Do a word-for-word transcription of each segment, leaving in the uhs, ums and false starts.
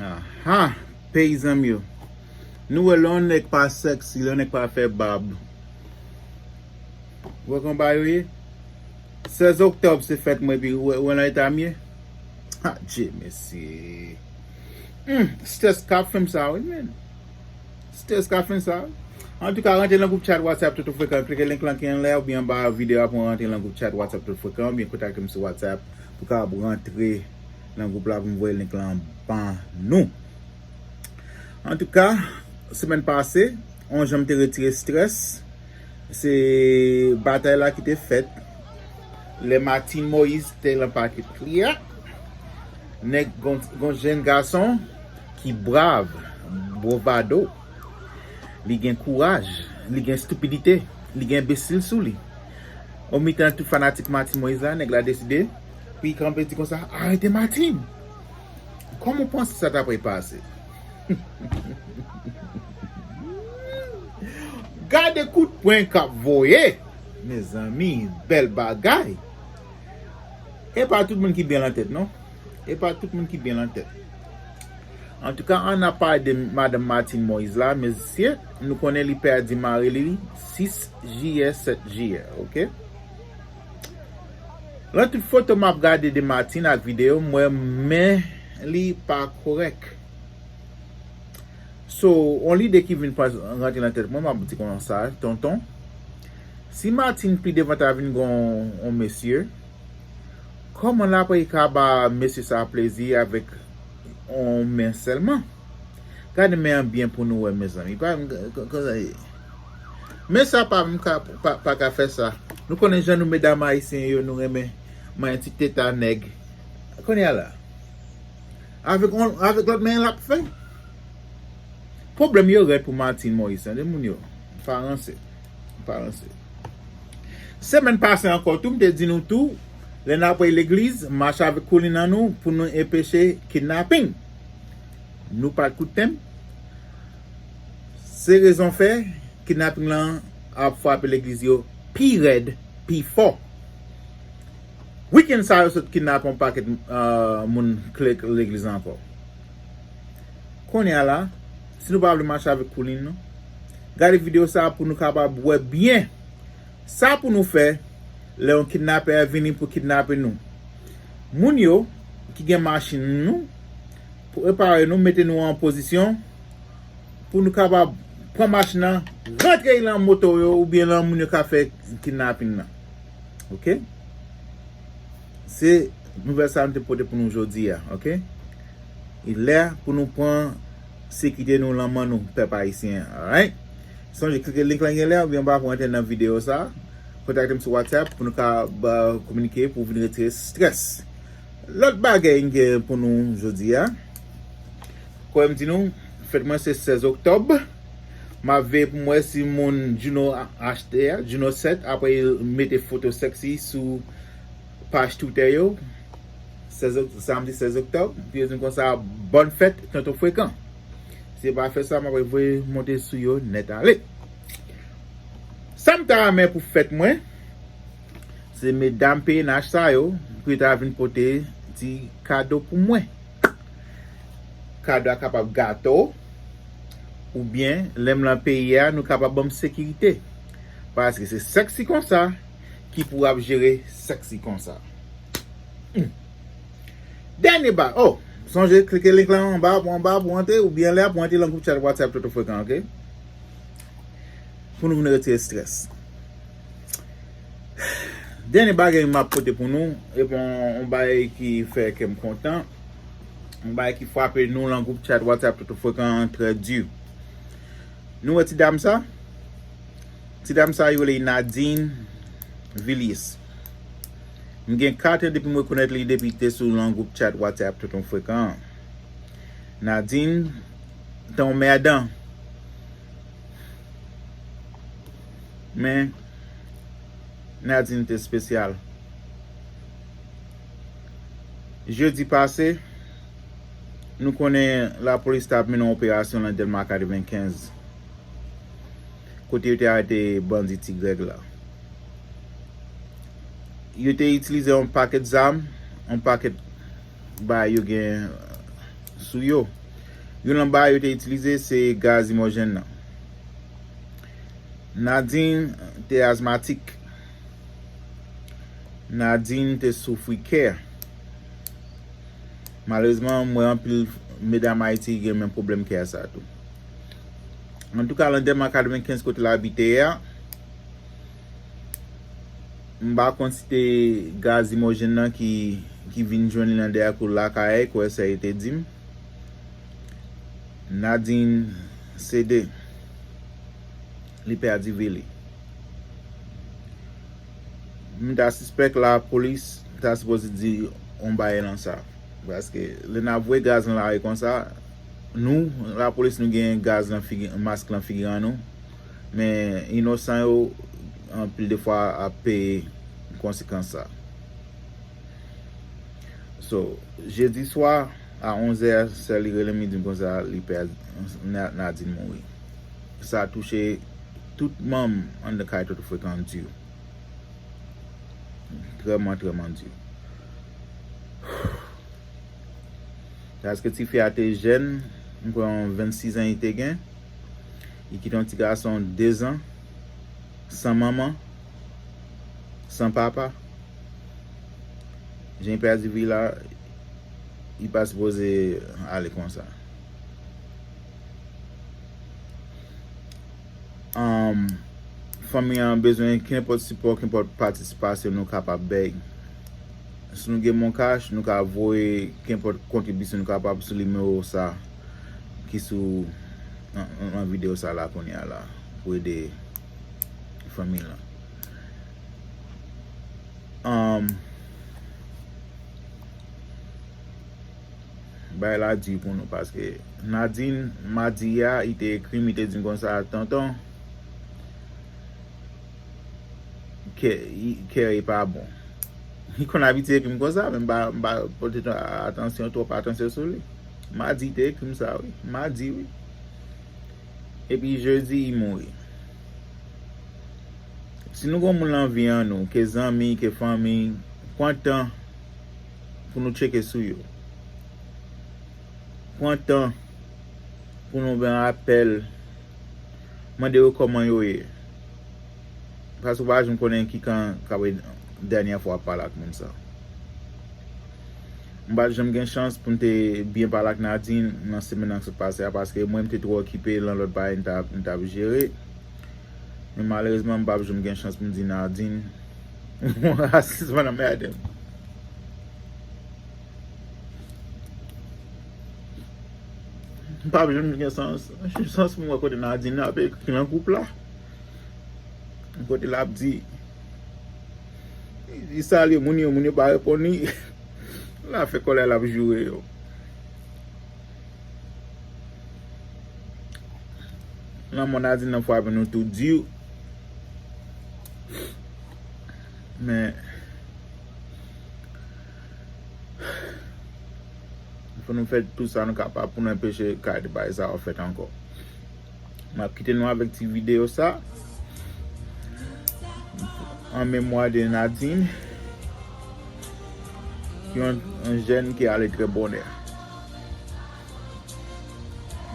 Aha, peyizan m yo. Nou wè lè yon nèg pa sexy, lè yon nèg pa fè bab. Ou wè kòman bagay yo ye? Sèz oktòb se fèt mwen, epi ou wè, ou wè nan eta m ye? Ha, Dye, mesye. Hmm, stress k ap fè m sa, wi, men. Stress k ap fè m sa. Antouka, rantre nan gwoup chat WhatsApp Toto Frekan, klike link lan ki anlè oubyen anba videyo a pou rantre nan gwoup chat WhatsApp Toto Frekan, oubyen kontakte m sou WhatsApp pou kapab rantre nan gwoup la pou m voye link lan ban nou. Antouka, semèn pase, on jan m te retire strès, se batay la ki te fèt lè Martine Moïse te lan pakèt li a. Nèg gon, gon jèn gason ki brav, bravado, li gen kouraj, li gen estipidite, li gen enbesil sou li. O mitan tout fanatik Martine Moïse la, nèg la deside pou li kanpe di konsa, "Arete Martine!" Kòman w panse sa ta pral pase? Gade kout pwen k ap voye! Mezanmi, bèl bagay! E pa tout moun ki byen lan tèt, non. E pa tout moun ki byen lan tèt. Antouka, ann ap pale de madanm Martine Moïse la, mesye, nou konnen li pèdi mari li sis jiyè, sèt jiyè, oke? Lan tout foto m ap gade de Martine ak videyo, m wè men li pa kòrèk. So, on lide ki vin pa rantre nan tèt mwen, m ap di konsa, tonton. Si Martine pi devan ta vin gon on mesye, kòman l ap ka ba mesye sa plezi avèk on men sèlman? Gade men an byen pou nou wè, mezanmi. Pa, k-, k-, k-, men sa pa, m ka, pa, pa ka fè sa. Nou konnen jan nou medam ayisyen yo, nou renmen manyen ti teta nèg. Kounye a la. Avèk on, avèk lòt men l ap fè. Pwoblèm yo rèd pou Martine Moïse, tande moun yo. Pa ranse. Pa ranse. Semèn pase ankò tou, m te di nou tou, lè n ap prale legliz, mache avèk koulin an nou pou nou enpeche kidnaping. Nou pa t koute m. Se rezon fè, kidnaping lan ap frape legliz yo pi rèd, pi fò. Wikenn sa yo sot kidnape yon pakèt, euh, moun k-, legliz la ankò. Kounye a la, si nou pa vle mache avèk koulin nou, gade videyo sa a pou nou kapab wè byen sa pou nou fè lè yon kidnapè vini pou kidnape nou. Moun yo ki gen machin nou, prepare nou, mete nou an pozisyon pou nou kapab pran machin nan, rantre lan moto yo oubyen lan moun yo ka fè kidnaping nan. Oke? Se nouvèl sa m te pote pou nou jodi a, oke? Li lè pou nou pran sekirite nou lan men nou, pèp ayisyen an, alright? Sonje klike link lan ki anlè oubyen anba pou antre nan videyo sa. Kontakte m sou WhatsApp pou nou ka, ba, kominike pou vin retire strès. Lòt bagay m gen pou nou jodi a. Kòm m di nou, fèt mwen se sèz oktòb. M ap veye pou m wè si moun Juno a-, achte a, Juno sèt, apre yo mete foto sexy sou paj Twitter yo. Sèz ok-, samdi sèz oktòb, pou yo di m konsa, bòn fèt, Tonton Frekan. Si yo pa fè sa, m ap voye monte sou yo nèt ale. Sa m ta renmen pou fèt mwen, se medam P N H sa yo, pou yo ta vin pote ti kado pou mwen. Kado a kapab gato, oubyen, lè m lan peyi a, nou kapab ban m sekirite. Paske se sexy konsa ki pou ap jere sexy konsa. Hmm. Dènye ba-, oh, sonje klike link lan anba, pou anba, pou antre, oubyen lè a, pou antre lan gwoup chat WhatsApp Tonton Frekan, oke? Pou nou vin retire strès. Dènye bagay m ap pote pou nou, e bon, yon bagay ki fè kè m kontan, yon bagay ki frape nou lan gwoup chat WhatsApp Tonton Frekan trè di. Nou wè ti dam sa? Ti dam sa yo rele Nadine Villiers. M gen kat an depi m rekonèt li depi te sou lan gwoup chat WhatsApp Tonton Frekan. Nadine, te yon mèdan. Men, Nadine te espesyal. Jedi pase, nou konnen lapolis t ap mennen yon operasyon nan Dèlma katrevenkenz, kote yo te arete bandi Ti Grèg la. Yo te itilize yon pakèt zam, yon pakèt bagay yo gen sou yo. Youn nan bagay yo te itilize se gaz limojèn nan. Nadine te azmatik. Nadine te soufri kè. Malerezman, m wè anpil medam Ayiti gen menm pwoblèm kè sa tou. Antouka, Landèman katrevenkenz kote l abite a, m pa konn si te gaz limojèn nan ki, ki vin jwenn li nan dèyè kou lakay, kwè sa yo te di m. Nadine sede. Li pèdi vi li. M ta sispèk lapolis ta sipoze di yon bagay nan sa. Paske lè n ap voye gaz nan lari konsa, nou, lapolis, nou gen gaz nan figi, mask nan figi an nou. Men inosan yo, anpil de fwa, ap peye konsekans sa. So, jedi swa, a onzè, sè li rele m, li di m konsa, li pèdi, Na-, Nadine mouri. Sa touche tout manm anndan kay Toto Frekan di. Trèman, trèman di. Paske tifi a te jèn, m kwè yon vennsis an li te gen. Li kite yon ti gason dezan, san manman, san papa. Jan li pèdi vi la, li pa sipoze ale konsa. Anm, fanmi an bezwen kenpòt sipò, kenpòt patisipasyon nou kapab bay. Si nou gen MonCash, nou ka voye kenpòt kontribisyon nou kapab sou nimewo sa ki sou nan, nan, nan videyo sa la kounye a la pou ede fanmi lan. Anm, bagay la di pou nou paske Nadine, madi a, li te ekri m, li te di m konsa, tonton, kè, kè e pa bon. Li konn abitye ekri m konsa, men m pa, m pa pote atansyon, twòp atansyon sou li. Madi, li te ekri m sa, wi. Madi, wi. Epi jedi, li mouri. Si nou gen moun nan vi an nou, ke zanmi, ke fanmi, pran tan pou nou tcheke sou yo. Pran tan pou nou bay apèl, mande yo kòman yo ye. Paske w pa janm konnen ki kan k ap dènyè fwa w ap pale ak moun sa. M pa t janm gen chans pou m te byen pale ak Nadine nan semèn nan k sot pase a, paske mwen m te twò okipe nan lòt bagay m t ap, m t ap jere. Men malerezman, m p ap janm gen chans pou m di Nadine, rasis, mwen anmède m. M p ap janm gen sans, sans pou m wè kote Nadine ap ekri nan gwoup la. Kote l ap di, li salye moun yo, moun yo pa reponn li. L ap fè kòlè, l ap joure yo. Lanmò Nadine nan frape nou tou di. Men, fò nou fè tout sa nou kapab pou nou anpeche kalite bagay sa yo fèt ankò. M ap kite nou avèk ti videyo sa. An memwa de Nadine, ki yon, yon jèn ki ale trè bonè.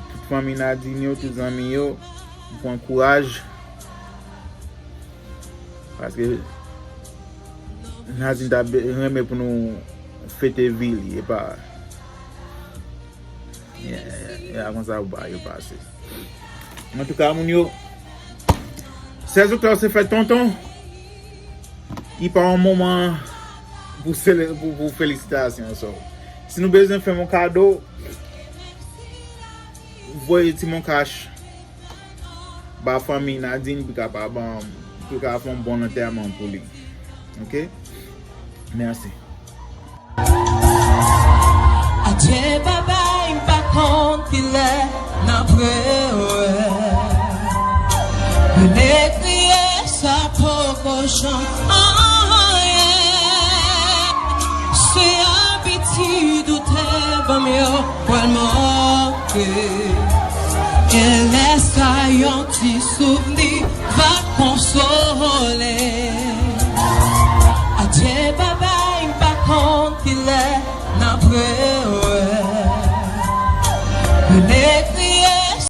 Tout fanmi Nadine yo, tout zanmi yo, pran kouraj. Paske Nadine ta be-, renmen pou nou fete vi li, e pa, e, e, e konsa pou bagay yo pase. Antouka, moun yo, sèz oktòb se fèt tonton. Li pa yon moman pou sele-, pou, pou felisitasyon. So, si nou bezwen fè m yon kado, voye ti MonCash ba fanmi Nadine pou kapab, um, pou kapab fè yon bon lantèman pou li. Oke? Mèsi. Adye babay, m pa konn kilè n ap rewè. Rele kriye, sa poko chanj anyen. Se abitid ou te ban m yo, pral manke. E lè sa yon ti souvni va konsole. Adye babay, m pa konn kilè n ap rewè. Rele